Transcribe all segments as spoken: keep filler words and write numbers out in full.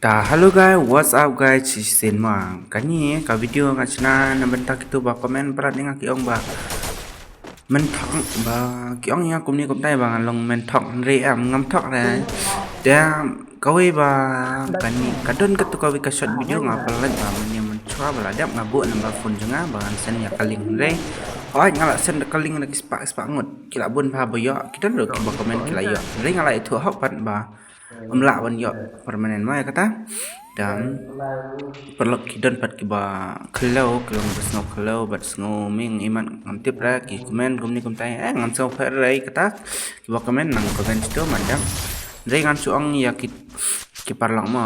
Ta hello guys, what's up guys? Shisien ma kane ka video nga shna na bynta kito ba comment palat ïa nga ki ong ba mynthok, ba ki ong ïa nga kumne kumtai ba nga long mynthok, hynrei em, ngam thok re. Te kawei ba kane ka don kato kawei ka short video nga pynlait ba mynne mynshuwa ba la dep nga buh number phone jong nga ba ngan send ïa ka link, hynrei hooid nga la send ka link na ki spah spah ngut, ki la bun bha ba ïoh, ki don ruh kiba comment ki la ïoh, hynrei nga la ïathuh hok pat ba ym lah ban ïoh permanent mo ïa kata. Te paralok, ki don pat kiba khlaw, ki long ba sngew khlaw bad sngew ming imat, ngam tip re, ki comment kumne kumtai, eh, ngam sngew pher re ïa kata. Kiba comment nang comment shito, ma dang. Hynrei ngan shu ong ïa ki, ki paralok mo,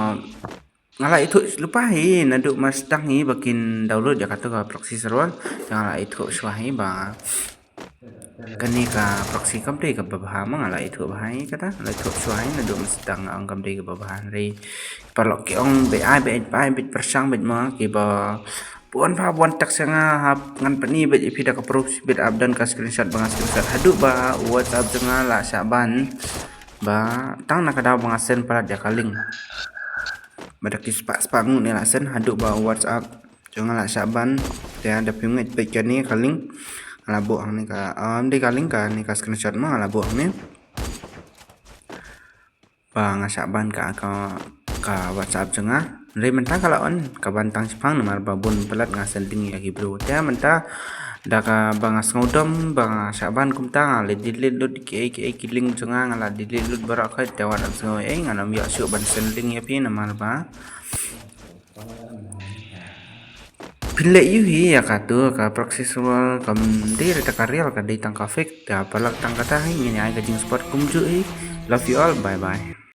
nga la ïathuh lypa hi naduh mynstang hi ba kin download ïa kato ka proxy server. Te nga la ïathuh shuwa hi ba kane ka proxy kam dei kaba bha ma, nga la ïathuh bha hi kata, la ïathuh shuwa hi naduh mynstang nga ong kam dei kaba bha, hynrei paralok ki ong beit ai beit, ai beit pyrshang beit ma, kiba bun bha bun text ïa nga, hap ngan pyni beit ïa phi da ka proof, beit ap don ka screenshot ba nga screenshot haduh ba WhatsApp jong nga la shah ban, ba tang na ka daw ba nga send palat ïa ka link. Ba da ki spah spah ngut ne la send haduh ba WhatsApp jong nga la shah ban. Te da phi ngeit beit kane ka link nga la buh hangne, ka, um, dei ka link, kane ka screenshot ma nga la buh hangne. Ba nga shah ban ka, ka, ka WhatsApp jong nga. Hynrei mynta ka la on, ka ban tang shipang namar ba bun palat nga send link ïa ki bro. Te mynta da kaba nga sngewdom ba nga shah ban kumta, nga la delete lut kiei kiei ki link jong nga, nga la delete lut baroh khoit, te wat ym sngew ei, ngan ym ïoh shuh ban send link ïa phi namar ba phin leh ïu hi ïa kato ka proxy server, kam dei re ta ka real, ka dei tang ka fake. Te paralok, tang kata hi, ngin ïa ai ka jingsupport kumjuh hi. Love you all, bye bye.